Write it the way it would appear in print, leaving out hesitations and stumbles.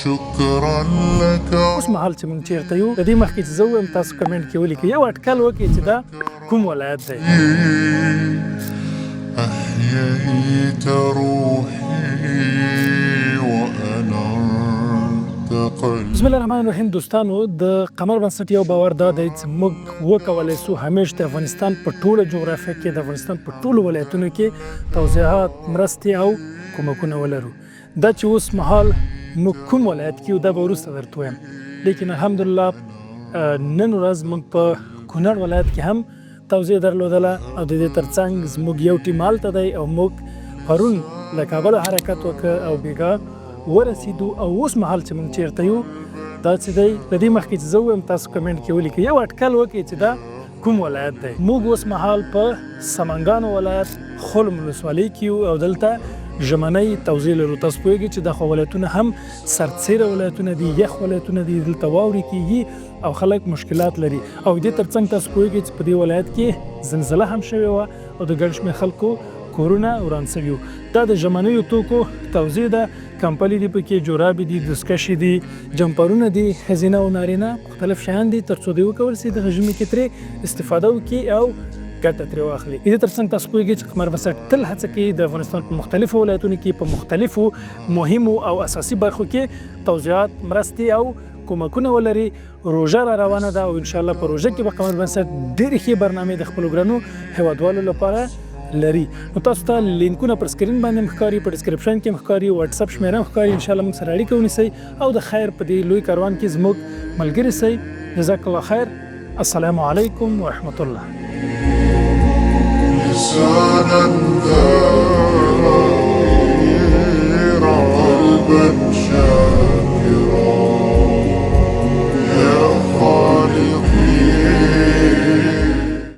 شكرا لك. اوس مهال چې موږ چیرته یو، د دې مخکې چې زه ووایم تاسو کمنټ کې ولیکئ، یو اټکل وکړئ چې دا کوم ولایت دی. أحييت روحي وأنرت قلبي. بسم الله الرحمن الرحیم. دوستانو، د قمر بنسټ یو باور دا دی چې موږ وکولای سو همیش د افغانستان په ټوله جغرافیه کې، د افغانستان په ټولو ولایتونو کې توضیحات، مرستې او کومکونه ولرو. دا چې اوس مهال موږ کوم ولایت کې یو، دا به وروسته درته ووایم، لیکن الحمدلله نن ورځ موږ په کونړ ولایت کې هم توضیح درلودله او د دې ترڅنګ زموږ یو ټیم هلته دی او موږ پرون له کابله حرکت وکړ او بېګا ورسېدو. او اوس مهال چې موږ چیرته یو، دا چې دی، له دې مخکې چې زه ووایم تاسو کمنټ کې ولیکئ، یو اټکل وکړئ چې دا کوم ولایت دی. موږ اوس مهال په سمنګانو ولایت خلم ولسوالۍ کې یو او دلته ژمنۍ توزیع لرو. تاسو پوهېږئ چې دا خو ولایتونه هم سردسیره ولایتونه دي، یخ ولایتونه دي، دلته واورې کېږي او خلک مشکلات لري. او دې ترڅنګ تاسو پوهېږئ چې په دې ولایت کې زلزله هم شوې وه او د ګڼ شمېر خلکو کورونه وران شوي وو. دا د ژمنیو توکو توزیع ده، کمپلې دي پکې، جورابې دي، دستکشې دي، جمپرونه دي، ښځینه او نارینه مختلف شیان دي، تر څو دوی وکول سي دغه ژمي کې ترې استفاده وکړي او ګټه ترې واخلي. د دې ترڅنګ تاسو پوهېږئ چې قمر بنسټ تل هڅه کوي د افغانستان په مختلفو ولایتونو کې په مختلفو مهمو او اساسي برخو کې توضیحات، مرستې او کومکونه ولري. روژه را روانه ده او انشاءالله په روژه کې به قمر بنسټ ډېرې ښې برنامې د خپلو ګرانو هیوادوالو لپاره لري. نو تاسو ته لینکونه پر سکرین باندې هم ښکاري، په ډسکرپشن کې هم ښکاري، واتساپ شمېره هم ښکاري. انشاءالله موږ سره اړیکه ونیسئ او د خیر په دې لوی کاروان کې زموږ ملګري سئ. جزاک الله خیر. السلام علیکم ورحمت الله. لسانا ذاكرا، قلبا